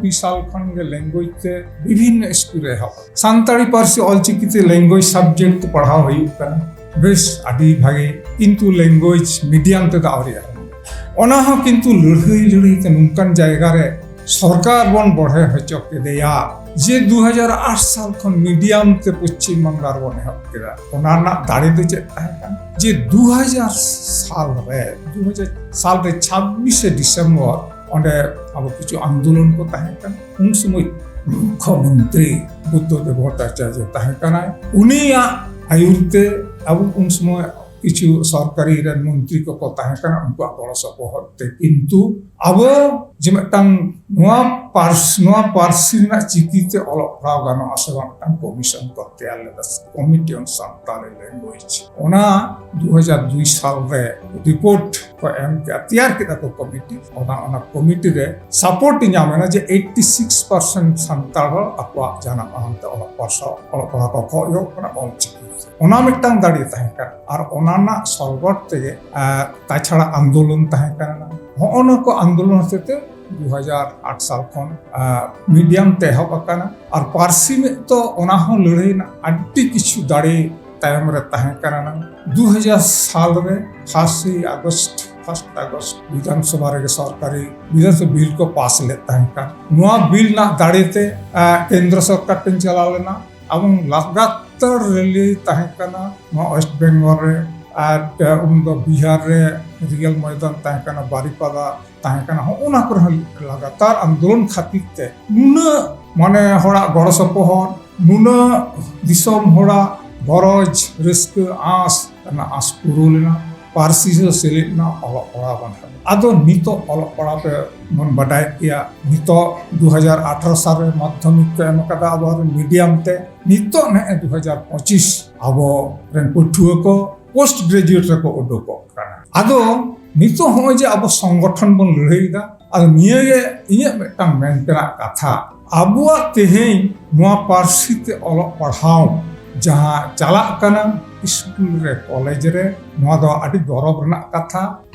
ᱫᱩᱭ ᱥᱟᱞ ᱠᱷᱚᱱ ᱜᱮ ᱞᱮᱝᱜᱩᱭᱮᱡᱽ ᱛᱮ ᱵᱤᱵᱷᱤᱱᱱᱚ ᱥᱠᱩᱞ ᱨᱮ ᱮᱦᱚᱵ, ᱥᱟᱱᱛᱟᱲᱤ ᱯᱟᱹᱨᱥᱤ ᱚᱞᱪᱤᱠᱤ ᱛᱮ ᱞᱮᱝᱜᱩᱭᱮᱡᱽ ᱥᱟᱵᱡᱮᱠᱴ ᱛᱮ ᱯᱟᱲᱦᱟᱣ ᱦᱩᱭᱩᱜ ᱠᱟᱱᱟ, ᱵᱮᱥ ᱟᱹᱰᱤ ᱵᱷᱟᱜᱮ, ᱠᱤᱱᱛᱩ ᱞᱮᱝᱜᱩᱭᱮᱡᱽ ᱢᱤᱰᱤᱭᱟᱢ ᱛᱮᱫᱚ ᱟᱹᱣᱨᱤ ᱟᱨᱟᱢᱵᱷᱚᱜᱼᱟ᱾ ᱚᱱᱟ ᱦᱚᱸ ᱠᱤᱱᱛᱩ ᱞᱟᱹᱲᱦᱟᱹᱭ ᱞᱟᱹᱲᱦᱟᱹᱭ ᱛᱮ ᱱᱚᱝᱠᱟᱱ ᱡᱟᱭᱜᱟ ᱨᱮ ᱥᱚᱨᱠᱟᱨ ᱵᱚᱱ ᱵᱚᱲᱦᱮ ᱦᱚᱪᱚ ᱠᱮᱫᱮᱭᱟ ᱡᱮ ᱫᱩ ᱦᱟᱡᱟᱨ ᱟᱴ ᱥᱟᱞ ᱠᱷᱚᱱ ᱢᱤᱰᱤᱭᱟᱢ ᱛᱮ ᱯᱚᱪᱷᱤᱢ ᱵᱟᱝᱞᱟ ᱨᱮᱵᱚᱱ ᱮᱦᱚᱵ ᱠᱮᱫᱟ᱾ ᱚᱱᱟ ᱨᱮᱱᱟᱜ ᱫᱟᱲᱮ ᱫᱚ ᱪᱮᱫ ᱛᱟᱦᱮᱸ ᱠᱟᱱᱟ? ᱡᱮ ᱫᱩ ᱦᱟᱡᱟᱨ ᱥᱟᱞ ᱨᱮ, ᱫᱩ ᱦᱟᱡᱟᱨ ᱥᱟᱞ ᱨᱮ ᱪᱷᱟᱵᱵᱤᱥᱮ ᱰᱤᱥᱮᱢᱵᱚᱨ ᱚᱸᱰᱮ ᱟᱵᱚ ᱠᱤᱪᱷᱩ ᱟᱱᱫᱳᱞᱚᱱ ᱠᱚ ᱛᱟᱦᱮᱸ ᱠᱟᱱᱟ᱾ ᱩᱱ ᱥᱚᱢᱚᱭ ᱢᱩᱠᱷᱚᱢᱚᱱᱛᱨᱤ ᱵᱩᱫᱽᱫᱷᱚ ᱫᱮᱵ ᱵᱷᱚᱴᱴᱟᱪᱟᱨᱡᱚ ᱛᱟᱦᱮᱸ ᱠᱟᱱᱟᱭ᱾ ᱩᱱᱤᱭᱟᱜ ᱟᱹᱭᱩᱨ ᱛᱮ ᱟᱵᱚ ᱩᱱ ᱥᱚᱢᱚᱭ ᱠᱤᱪᱷᱩ ᱥᱚᱨᱠᱟᱨᱤ ᱨᱮᱱ ᱢᱚᱱᱛᱨᱤ ᱠᱚᱠᱚ ᱛᱟᱦᱮᱸ ᱠᱟᱱᱟ, ᱩᱱᱠᱩᱣᱟᱜ ᱜᱚᱲᱚ ᱥᱚᱯᱚᱦᱚᱫ ᱛᱮ ᱠᱤᱱᱛᱩ ᱟᱵᱚ ᱡᱮ ᱢᱤᱫᱴᱟᱝ ᱱᱚᱣᱟ ᱯᱟᱹᱨᱥ-, ᱱᱚᱣᱟ ᱯᱟᱹᱨᱥᱤ ᱨᱮᱱᱟᱜ ᱪᱤᱠᱤ ᱛᱮ ᱚᱞᱚᱜ ᱯᱟᱲᱦᱟᱣ ᱜᱟᱱᱚᱜᱼᱟ ᱥᱮ ᱵᱟᱝ, ᱢᱤᱫᱴᱟᱝ ᱠᱚᱢᱤᱥᱚᱱ ᱠᱚ ᱛᱮᱭᱟᱨ ᱞᱮᱫᱟ, Committee on Santali Language᱾ ᱚᱱᱟ ᱫᱩ ᱦᱟᱡᱟᱨ ᱫᱩᱭ ᱥᱟᱞ ᱨᱮ ᱨᱤᱯᱳᱨᱴ ᱠᱚ ᱮᱢ ᱠᱮᱫᱟ, ᱛᱮᱭᱟᱨ ᱠᱮᱫᱟ ᱠᱚ ᱠᱚᱢᱤᱴᱤ᱾ ᱚᱱᱟ ᱚᱱᱟ ᱠᱚᱢᱤᱴᱤ ᱨᱮ ᱥᱟᱯᱳᱨᱴ ᱤᱧ ᱧᱟᱢ ᱮᱱᱟ ᱡᱮ ᱮᱭᱤᱴᱤ ᱥᱤᱠᱥ ᱯᱟᱨᱥᱮᱱᱴ ᱥᱟᱱᱛᱟᱲ ᱦᱚᱲ ᱟᱠᱚᱣᱟᱜ ᱡᱟᱱᱟᱢ ᱟᱲᱟᱝ ᱛᱮ ᱚᱞᱚᱜ ᱯᱟᱲᱦᱟᱣ ᱚᱞᱚᱜ ᱯᱟᱲᱦᱟᱣ ᱠᱚ ᱠᱷᱚᱡᱚᱜ ᱠᱟᱱᱟ ᱚᱞ ᱪᱤᱠᱤ᱾ ᱚᱱᱟ ᱢᱤᱫᱴᱟᱝ ᱫᱟᱲᱮ ᱛᱟᱦᱮᱸ ᱠᱟᱱᱟ᱾ ᱟᱨ ᱚᱱᱟ ᱨᱮᱱᱟᱜ ᱥᱚᱞᱜᱚᱴ ᱛᱮᱜᱮ ᱟᱸ, ᱛᱟᱪᱷᱟᱲᱟ ᱟᱱᱫᱳᱞᱚᱱ ᱛᱟᱦᱮᱸ ᱠᱟᱱᱟ᱾ ᱦᱚᱸᱜᱼᱚ ᱱᱚᱣᱟ ᱠᱚ ᱟᱱᱫᱳᱞᱚᱱ ᱦᱚᱛᱮᱡ ᱛᱮ ᱫᱩ ᱦᱟᱡᱟᱨ ᱟᱴ ᱥᱟᱞ ᱠᱷᱚᱱ ᱟᱸ, ᱢᱤᱰᱤᱭᱟᱢ ᱛᱮ ᱮᱦᱚᱵ ᱟᱠᱟᱱᱟ᱾ ᱟᱨ ᱯᱟᱹᱨᱥᱤ ᱢᱤᱫ ᱫᱚ ᱚᱱᱟ ᱦᱚᱸ ᱞᱟᱹᱲᱦᱟᱹᱭ ᱨᱮᱱᱟᱜ ᱟᱹᱰᱤ ᱠᱤᱪᱷᱩ ᱫᱟᱲᱮ ᱛᱟᱭᱚᱢ ᱨᱮ ᱛᱟᱦᱮᱸ ᱠᱟᱱᱟ᱾ ᱫᱩ ᱦᱟᱡᱟᱨ ᱥᱟᱞ ᱨᱮ ᱯᱷᱟᱥᱴ ᱟᱜᱚᱥᱴ ᱯᱷᱟᱥᱴ ᱟᱜᱚᱥᱴ ᱵᱤᱫᱷᱟᱱ ᱥᱚᱵᱷᱟ ᱨᱮᱜᱮ ᱥᱚᱨᱠᱟᱨᱤ ᱵᱤᱫᱷᱟᱱ ᱥᱚᱵᱷᱟ ᱵᱤᱞ ᱠᱚ ᱯᱟᱥ ᱞᱮᱫ ᱛᱟᱦᱮᱸ ᱠᱟᱱ᱾ ᱱᱚᱣᱟ ᱵᱤᱞ ᱨᱮᱱᱟᱜ ᱫᱟᱲᱮ ᱛᱮ ᱟᱸ, ᱠᱮᱱᱫᱨᱚ ᱥᱚᱨᱠᱟᱨ ᱴᱷᱮᱱ ᱪᱟᱞᱟᱣ ᱞᱮᱱᱟ᱾ ᱮᱵᱚᱝ ᱞᱟᱜᱟᱛᱟᱨ ᱨᱮᱞᱤ ᱛᱟᱦᱮᱸ ᱠᱟᱱᱟ ᱱᱚᱣᱟ ᱳᱭᱮᱥᱴ ᱵᱮᱝᱜᱚᱞ ᱨᱮ, ᱟᱨ ᱩᱱ ᱫᱚ ᱵᱤᱦᱟᱨ ᱨᱮ ᱨᱤᱭᱮᱞ ᱢᱚᱭᱫᱟᱱ ᱛᱟᱦᱮᱸ ᱠᱟᱱᱟ, ᱵᱟᱨᱤᱯᱟᱫᱟ ᱛᱟᱦᱮᱸ ᱠᱟᱱᱟ᱾ ᱦᱚᱸᱜᱼᱚ ᱱᱟ ᱠᱚᱨᱮ ᱦᱚᱸ ᱞᱟᱜᱟᱛᱟᱨ ᱟᱱᱫᱳᱞᱚᱱ ᱠᱷᱟᱹᱛᱤᱨ ᱛᱮ ᱱᱩᱱᱟᱹᱜ ᱢᱟᱱᱮ ᱦᱚᱲᱟᱜ ᱜᱚᱲᱚ ᱥᱚᱯᱚᱦᱚᱫ, ᱱᱩᱱᱟᱹᱜ ᱫᱤᱥᱚᱢ ᱦᱚᱲᱟᱜ ᱜᱚᱨᱚᱡᱽ, ᱨᱟᱹᱥᱠᱟᱹ, ᱟᱸᱥ, ᱚᱱᱟ ᱟᱸᱥ ᱯᱩᱨᱟᱹᱣ ᱞᱮᱱᱟ᱾ ᱯᱟᱹᱨᱥᱤ ᱦᱚᱸ ᱥᱮᱞᱮᱫ ᱮᱱᱟ ᱚᱞᱚᱜ ᱯᱟᱲᱦᱟᱣ ᱵᱟᱝᱠᱷᱟᱱ᱾ ᱟᱫᱚ ᱱᱤᱛᱚᱜ ᱚᱞᱚᱜ ᱯᱟᱲᱦᱟᱣ ᱯᱮ ᱵᱚᱱ ᱵᱟᱰᱟᱭᱮᱫ ᱜᱮᱭᱟ, ᱱᱤᱛᱚᱜ ᱫᱩ ᱦᱟᱡᱟᱨ ᱟᱴᱷᱟᱨᱚ ᱥᱟᱞ ᱨᱮ ᱢᱟᱫᱽᱫᱷᱚᱢᱤᱠ ᱠᱚ ᱮᱢ ᱟᱠᱟᱫᱟ ᱟᱵᱚ ᱢᱤᱰᱤᱭᱟᱢ ᱛᱮ, ᱱᱤᱛᱚᱜ ᱱᱮᱜᱼᱮ ᱫᱩ ᱦᱟᱡᱟᱨ ᱯᱚᱸᱪᱤᱥ ᱟᱵᱚ ᱨᱮᱱ ᱯᱟᱹᱴᱷᱩᱣᱟᱹ ᱠᱚ ᱯᱳᱥᱴ ᱜᱨᱮᱡᱩᱭᱮᱴ ᱨᱮᱠᱚ ᱩᱰᱩᱠᱚᱜ ᱠᱟᱱᱟ᱾ ᱟᱫᱚ ᱱᱤᱛᱚᱜ ᱦᱚᱸᱜᱼᱚᱭ ᱡᱮ ᱟᱵᱚ ᱥᱚᱝᱜᱚᱴᱷᱚᱱ ᱵᱚᱱ ᱞᱟᱹᱲᱦᱟᱹᱭ ᱮᱫᱟ, ᱟᱫᱚ ᱱᱤᱭᱟᱹ ᱜᱮ ᱤᱧᱟᱹᱜ ᱢᱤᱫᱴᱟᱝ ᱢᱮᱱ ᱛᱮᱱᱟᱜ ᱠᱟᱛᱷᱟ, ᱟᱵᱚᱣᱟᱜ ᱛᱮᱦᱮᱧ ᱱᱚᱣᱟ ᱯᱟᱹᱨᱥᱤ ᱛᱮ ᱚᱞᱚᱜ ᱯᱟᱲᱦᱟᱣ ᱡᱟᱦᱟᱸ ᱪᱟᱞᱟᱜ ᱠᱟᱱᱟ ᱥᱠᱩᱞ ᱨᱮ, ᱠᱚᱞᱮᱡᱽ ᱨᱮ, ᱱᱚᱣᱟ ᱫᱚ ᱟᱹᱰᱤ ᱜᱚᱨᱚᱵᱽ ᱨᱮᱱᱟᱜ ᱠᱟᱛᱷᱟ᱾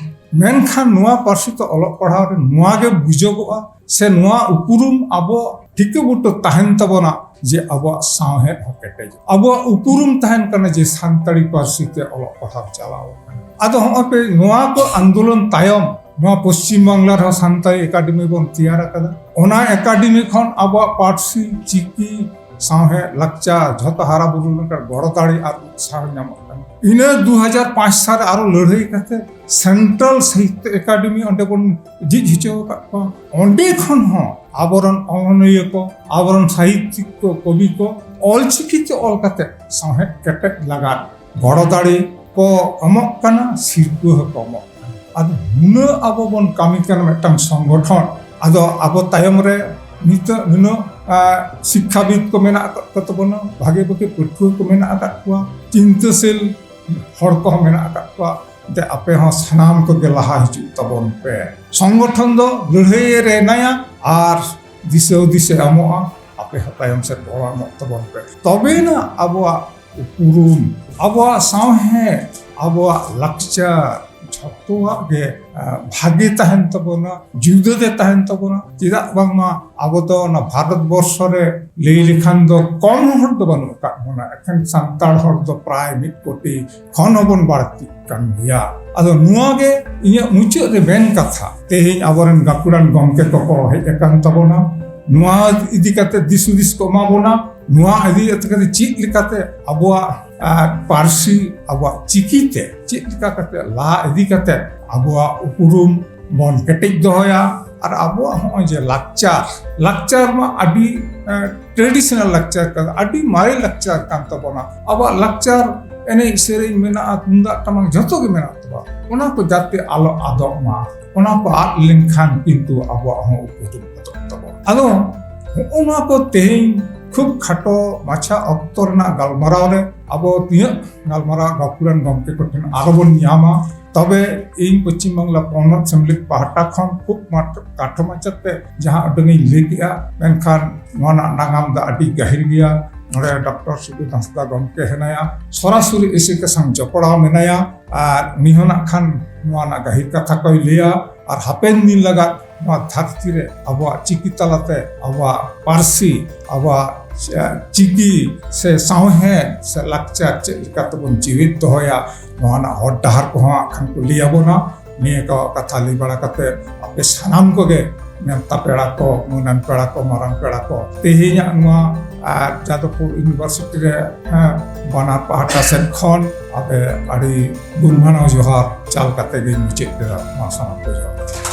ᱢᱮᱱᱠᱷᱟᱱ ᱱᱚᱣᱟ ᱯᱟᱹᱨᱥᱤ ᱛᱮ ᱚᱞᱚᱜ ᱯᱟᱲᱦᱟᱣ ᱨᱮ ᱱᱚᱣᱟ ᱜᱮ ᱵᱩᱡᱚᱜᱚᱜᱼᱟ, ᱥᱮ ᱱᱚᱣᱟ ᱩᱯᱨᱩᱢ ᱟᱵᱚ ᱴᱷᱤᱠᱟᱹ ᱵᱩᱴᱟᱹ ᱛᱟᱦᱮᱱ ᱛᱟᱵᱚᱱᱟ ᱡᱮ ᱟᱵᱚᱣᱟᱜ ᱥᱟᱶᱦᱮᱫ ᱦᱚᱸ ᱠᱮᱴᱮᱡᱚᱜᱼᱟ, ᱟᱵᱚᱣᱟᱜ ᱩᱯᱨᱩᱢ ᱛᱟᱦᱮᱱ ᱠᱟᱱᱟ ᱡᱮ ᱥᱟᱱᱛᱟᱲᱤ ᱯᱟᱹᱨᱥᱤ ᱛᱮ ᱚᱞᱚᱜ ᱯᱟᱲᱦᱟᱣ ᱪᱟᱞᱟᱣ ᱟᱠᱟᱱᱟ᱾ ᱟᱫᱚ ᱦᱚᱸᱜᱼᱚᱭ ᱯᱮ ᱱᱚᱣᱟ ᱠᱚ ᱟᱱᱫᱳᱞᱚᱱ ᱛᱟᱭᱚᱢ ᱱᱚᱣᱟ ᱯᱚᱥᱪᱤᱢ ᱵᱟᱝᱞᱟ ᱨᱮᱦᱚᱸ ᱥᱟᱱᱛᱟᱲᱤ ᱮᱠᱟᱰᱮᱢᱤ ᱵᱚᱱ ᱛᱮᱭᱟᱨ ᱟᱠᱟᱫᱟ᱾ ᱚᱱᱟ ᱮᱠᱟᱰᱮᱢᱤ ᱠᱷᱚᱱ ᱟᱵᱚᱣᱟᱜ ᱯᱟᱹᱨᱥᱤ, ᱪᱤᱠᱤ, ᱥᱟᱶᱦᱮᱫ, ᱞᱟᱠᱪᱟᱨ ᱡᱷᱚᱛᱚ ᱦᱟᱨᱟ ᱵᱩᱨᱩ ᱞᱮᱠᱟ ᱜᱚᱲᱚ ᱫᱟᱲᱮ ᱟᱨ ᱩᱛᱥᱟᱦᱚ ᱧᱟᱢᱚᱜ ᱠᱟᱱᱟ᱾ ᱤᱱᱟᱹ ᱫᱩ ᱦᱟᱡᱟᱨ ᱯᱟᱸᱪ ᱥᱟᱞ ᱨᱮ ᱟᱨᱚ ᱞᱟᱹᱲᱦᱟᱹᱭ ᱠᱟᱛᱮ ᱥᱮᱱᱴᱨᱟᱞ ᱥᱟᱦᱤᱛᱛᱚ ᱮᱠᱟᱰᱮᱢᱤ ᱚᱸᱰᱮ ᱵᱚᱱ ᱡᱷᱤᱡ ᱦᱚᱪᱚ ᱟᱠᱟᱫ ᱠᱚᱣᱟ᱾ ᱚᱸᱰᱮ ᱠᱷᱚᱱ ᱦᱚᱸ ᱟᱵᱚᱨᱮᱱ ᱚᱱᱚᱞᱤᱭᱟᱹ ᱠᱚ, ᱟᱵᱚᱨᱮᱱ ᱥᱟᱦᱤᱛᱭᱤᱠ ᱠᱚ, ᱠᱚᱵᱤ ᱠᱚ ᱚᱞᱪᱤᱠᱤ ᱛᱮ ᱚᱞ ᱠᱟᱛᱮ ᱥᱟᱶᱦᱮᱫ ᱠᱮᱴᱮᱡ ᱞᱟᱜᱟᱫ ᱜᱚᱲᱚ ᱫᱟᱲᱮ ᱠᱚ ᱮᱢᱚᱜ ᱠᱟᱱᱟ, ᱥᱤᱨᱯᱟᱹ ᱦᱚᱸᱠᱚ ᱮᱢᱚᱜ ᱠᱟᱱᱟ᱾ ᱟᱫᱚ ᱱᱩᱱᱟᱹᱜ ᱟᱵᱚ ᱵᱚᱱ ᱠᱟᱹᱢᱤ ᱠᱟᱱᱟ ᱢᱤᱫᱴᱟᱝ ᱥᱚᱝᱜᱚᱴᱷᱚᱱ, ᱟᱫᱚ ᱟᱵᱚ ᱛᱟᱭᱚᱢ ᱨᱮ ᱱᱤᱛᱚᱜ ᱱᱩᱱᱟᱹᱜ, ᱟ, ᱥᱤᱠᱠᱷᱟᱵᱤᱫ ᱠᱚ ᱢᱮᱱᱟᱜ ᱟᱠᱟᱫ ᱠᱚ ᱛᱟᱵᱚᱱᱟ, ᱵᱷᱟᱜᱮ ᱵᱷᱟᱜᱮ ᱯᱟᱹᱴᱷᱩᱣᱟᱹ ᱠᱚ ᱢᱮᱱᱟᱜ ᱟᱠᱟᱫ ᱠᱚᱣᱟ, ᱪᱤᱱᱛᱟᱹᱥᱤᱞ ᱦᱚᱲ ᱠᱚᱦᱚᱸ ᱢᱮᱱᱟᱜ ᱟᱠᱟᱫ ᱠᱚᱣᱟ᱾ ᱛᱮ ᱟᱯᱮ ᱦᱚᱸ ᱥᱟᱱᱟᱢ ᱠᱚᱜᱮ ᱞᱟᱦᱟ ᱦᱤᱡᱩᱜ ᱛᱟᱵᱚᱱ ᱯᱮ᱾ ᱥᱚᱝᱜᱚᱴᱷᱚᱱ ᱫᱚ ᱞᱟᱹᱲᱦᱟᱹᱭ ᱮ ᱨᱮᱱᱟᱭᱟ ᱟᱨ ᱫᱤᱥᱟᱹ ᱦᱩᱫᱤᱥ ᱮ ᱮᱢᱚᱜᱼᱟ᱾ ᱟᱯᱮ ᱦᱚᱸ ᱛᱟᱭᱚᱢ ᱥᱮᱫ ᱜᱚᱲᱚ ᱮᱢᱚᱜ ᱛᱟᱵᱚᱱ ᱯᱮ᱾ ᱛᱚᱵᱮᱱᱟ ᱟᱵᱚᱣᱟᱜ ᱩᱯᱨᱩᱢ, ᱟᱵᱚᱣᱟᱜ ᱥᱟᱶᱦᱮᱫ, ᱟᱵᱚᱣᱟᱜ ᱞᱟᱠᱪᱟᱨ, ᱡᱷᱚᱛᱚᱣᱟᱜ ᱜᱮ, ᱟ, ᱵᱷᱟᱜᱮ ᱛᱟᱦᱮᱱ ᱛᱟᱵᱚᱱᱟ, ᱡᱩᱫᱟᱹ ᱛᱮ ᱛᱟᱦᱮᱱ ᱛᱟᱵᱚᱱᱟ᱾ ᱪᱮᱫᱟᱜ ᱵᱟᱝᱢᱟ ᱟᱵᱚ ᱫᱚ ᱚᱱᱟ ᱵᱷᱟᱨᱚᱛ ᱵᱚᱨᱥᱚ ᱨᱮ ᱞᱟᱹᱭ ᱞᱮᱠᱷᱟᱱ ᱫᱚ ᱠᱚᱢ ᱦᱚᱲ ᱫᱚ ᱵᱟᱹᱱᱩᱜ ᱟᱠᱟᱫ ᱵᱚᱱᱟ, ᱮᱠᱷᱮᱱ ᱥᱟᱱᱛᱟᱲ ᱦᱚᱲ ᱫᱚ ᱯᱨᱟᱭ ᱢᱤᱫ ᱠᱳᱴᱤ ᱠᱷᱚᱱ ᱦᱚᱸᱵᱚᱱ ᱵᱟᱹᱲᱛᱤᱜ ᱠᱟᱱ ᱜᱮᱭᱟ᱾ ᱟᱫᱚ ᱱᱚᱣᱟ ᱜᱮ ᱤᱧᱟᱹᱜ ᱢᱩᱪᱟᱹᱫ ᱨᱮ ᱢᱮᱱ ᱠᱟᱛᱷᱟ, ᱛᱮᱦᱮᱧ ᱟᱵᱚᱨᱮᱱ ᱜᱟᱹᱠᱷᱩᱲᱟᱱ ᱜᱚᱢᱠᱮ ᱠᱚᱠᱚ ᱦᱮᱡ ᱟᱠᱟᱱ ᱛᱟᱵᱚᱱᱟ, ᱱᱚᱣᱟ ᱤᱫᱤ ᱠᱟᱛᱮ ᱫᱤᱥ ᱦᱩᱫᱤᱥ ᱠᱚ ᱮᱢᱟ ᱵᱚᱱᱟ, ᱱᱚᱣᱟ ᱤᱫᱤ ᱠᱟᱛᱮ ᱪᱮᱫ ᱞᱮᱠᱟᱛᱮ ᱟᱵᱚᱣᱟᱜ, ᱟ, ᱯᱟᱹᱨᱥᱤ, ᱟᱵᱚᱣᱟᱜ ᱪᱤᱠᱤ ᱛᱮ ᱪᱮᱫ ᱞᱮᱠᱟ ᱠᱟᱛᱮ ᱞᱟᱦᱟ ᱤᱫᱤ ᱠᱟᱛᱮ ᱟᱵᱚᱣᱟᱜ ᱩᱯᱨᱩᱢ ᱵᱚᱱ ᱠᱮᱴᱮᱡ ᱫᱚᱦᱚᱭᱟ, ᱟᱨ ᱟᱵᱚᱣᱟᱜ ᱦᱚᱸᱜᱼᱚᱭ ᱡᱮ ᱞᱟᱠᱪᱟᱨ, ᱞᱟᱠᱪᱟᱨ ᱢᱟ ᱟᱹᱰᱤ, ᱮ, traditional ᱞᱟᱠᱪᱟᱨ ᱠᱟᱱᱟ, ᱟᱹᱰᱤ ᱢᱟᱨᱮ ᱞᱟᱠᱪᱟᱨ ᱠᱟᱱ ᱛᱟᱵᱚᱱᱟ᱾ ᱟᱵᱚᱣᱟᱜ ᱞᱟᱠᱪᱟᱨ, ᱮᱱᱮᱡ ᱥᱮᱨᱮᱧ ᱢᱮᱱᱟᱜᱼᱟ, ᱛᱩᱢᱫᱟᱜ ᱴᱟᱢᱟᱠ ᱡᱷᱚᱛᱚ ᱜᱮ ᱢᱮᱱᱟᱜ ᱛᱟᱵᱚᱱᱟ, ᱚᱱᱟ ᱠᱚ ᱡᱟᱛᱮ ᱟᱞᱚ ᱟᱫᱚᱜ ᱢᱟ᱾ ᱚᱱᱟ ᱠᱚ ᱟᱫ ᱞᱮᱱᱠᱷᱟᱱ ᱠᱤᱱᱛᱩ ᱟᱵᱚᱣᱟᱜ ᱦᱚᱸ ᱩᱯᱨᱩᱢ ᱟᱫᱚᱜ ᱛᱟᱵᱚᱱᱟ᱾ ᱟᱫᱚ ᱦᱚᱸᱜᱼᱚ ᱱᱚᱣᱟ ᱠᱚ ᱛᱮᱦᱮᱧ ᱠᱷᱩᱵ ᱠᱷᱟᱴᱚ ᱢᱟᱪᱷᱟ ᱚᱠᱛᱚ ᱨᱮᱱᱟᱜ ᱜᱟᱞᱢᱟᱨᱟᱣ ᱨᱮ ᱟᱵᱚ ᱛᱤᱱᱟᱹᱜ ᱜᱟᱞᱢᱟᱨᱟᱣ ᱜᱟᱹᱠᱷᱩᱲᱟᱱ ᱜᱚᱢᱠᱮ ᱠᱚᱴᱷᱮᱱ ᱟᱨᱚ ᱵᱚᱱ ᱧᱟᱢᱟ᱾ ᱛᱚᱵᱮ ᱤᱧ ᱯᱚᱪᱷᱤᱢ ᱵᱟᱝᱞᱟ ᱯᱚᱱᱚᱛ ᱥᱮᱢᱞᱮᱫ ᱯᱟᱦᱴᱟ ᱠᱷᱚᱱ ᱠᱷᱩᱵ ᱢᱟᱴ-, ᱠᱟᱴᱷᱚ ᱢᱟᱪᱷᱟᱛᱮ ᱡᱟᱦᱟᱸ ᱩᱰᱟᱹᱝ ᱤᱧ ᱞᱟᱹᱭ ᱠᱮᱜᱼᱟ, ᱢᱮᱱᱠᱷᱟᱱ ᱱᱚᱣᱟ ᱨᱮᱱᱟᱜ ᱱᱟᱜᱟᱢ ᱫᱚ ᱟᱹᱰᱤ ᱜᱟᱹᱦᱤᱨ ᱜᱮᱭᱟ᱾ ᱱᱚᱰᱮ ᱰᱚᱠᱴᱚᱨ ᱥᱩᱵᱳᱫᱷ ᱦᱟᱸᱥᱫᱟ ᱜᱚᱢᱠᱮ ᱦᱮᱱᱟᱭᱟ, ᱥᱚᱨᱟᱥᱚᱨᱤ ᱤᱥᱤ ᱠᱚ ᱥᱟᱶ ᱡᱚᱯᱲᱟᱣ ᱢᱮᱱᱟᱭᱟ, ᱟᱨ ᱩᱱᱤ ᱦᱚᱸ ᱱᱟᱜ ᱠᱷᱟᱱ ᱱᱚᱣᱟ ᱨᱮᱱᱟᱜ ᱜᱟᱹᱦᱤᱨ ᱠᱟᱛᱷᱟ ᱠᱚᱭ ᱞᱟᱹᱭᱟ᱾ ᱟᱨ ᱦᱟᱯᱮᱱ ᱫᱤᱱ ᱞᱟᱜᱟᱫ ᱱᱚᱣᱟ ᱫᱷᱟᱹᱨᱛᱤ ᱨᱮ ᱟᱵᱚᱣᱟᱜ ᱪᱤᱠᱤ ᱛᱟᱞᱟᱛᱮ ᱟᱵᱚᱣᱟᱜ ᱯᱟᱹᱨᱥᱤ, ᱟᱵᱚᱣᱟᱜ, ᱮ, ᱪᱤᱠᱤ ᱥᱮ ᱥᱟᱶᱦᱮᱫ ᱥᱮ ᱞᱟᱠᱪᱟᱨ ᱪᱮᱫ ᱞᱮᱠᱟ ᱛᱮᱵᱚᱱ ᱡᱤᱣᱤᱫ ᱫᱚᱦᱚᱭᱟ, ᱱᱚᱣᱟ ᱨᱮᱱᱟᱜ ᱦᱚᱨ ᱰᱟᱦᱟᱨ ᱠᱚᱦᱚᱸ ᱦᱟᱸᱜ ᱠᱷᱟᱱ ᱠᱚ ᱞᱟᱹᱭ ᱟᱵᱚᱱᱟ᱾ ᱱᱤᱭᱟᱹ ᱠᱚ ᱠᱟᱛᱷᱟ ᱞᱟᱹᱭ ᱵᱟᱲᱟ ᱠᱟᱛᱮ ᱟᱯᱮ ᱥᱟᱱᱟᱢ ᱠᱚᱜᱮ ᱱᱮᱣᱛᱟ ᱯᱮᱲᱟ ᱠᱚ, ᱢᱟᱹᱱᱟᱱ ᱯᱮᱲᱟ ᱠᱚ, ᱢᱟᱨᱟᱝ ᱯᱮᱲᱟ ᱠᱚ, ᱛᱮᱦᱮᱧᱟᱜ ᱱᱚᱣᱟ, ᱟᱨ, ᱡᱟᱫᱚᱵᱯᱩᱨ ᱤᱭᱩᱱᱤᱵᱷᱟᱨᱥᱤᱴᱤ ᱨᱮ, ᱦᱮᱸ, ᱵᱟᱱᱟᱨ ᱯᱟᱦᱴᱟ ᱥᱮᱫ ᱠᱷᱚᱱ ᱟᱯᱮ ᱟᱹᱰᱤ ᱜᱩᱱ ᱢᱟᱱᱟᱣ ᱡᱚᱦᱟᱨ ᱪᱟᱞ ᱠᱟᱛᱮ ᱜᱤᱧ ᱢᱩᱪᱟᱹᱫ ᱠᱮᱫᱟ᱾ ᱢᱟ ᱥᱟᱱᱟᱢ ᱠᱚ ᱡᱚᱦᱟᱨ᱾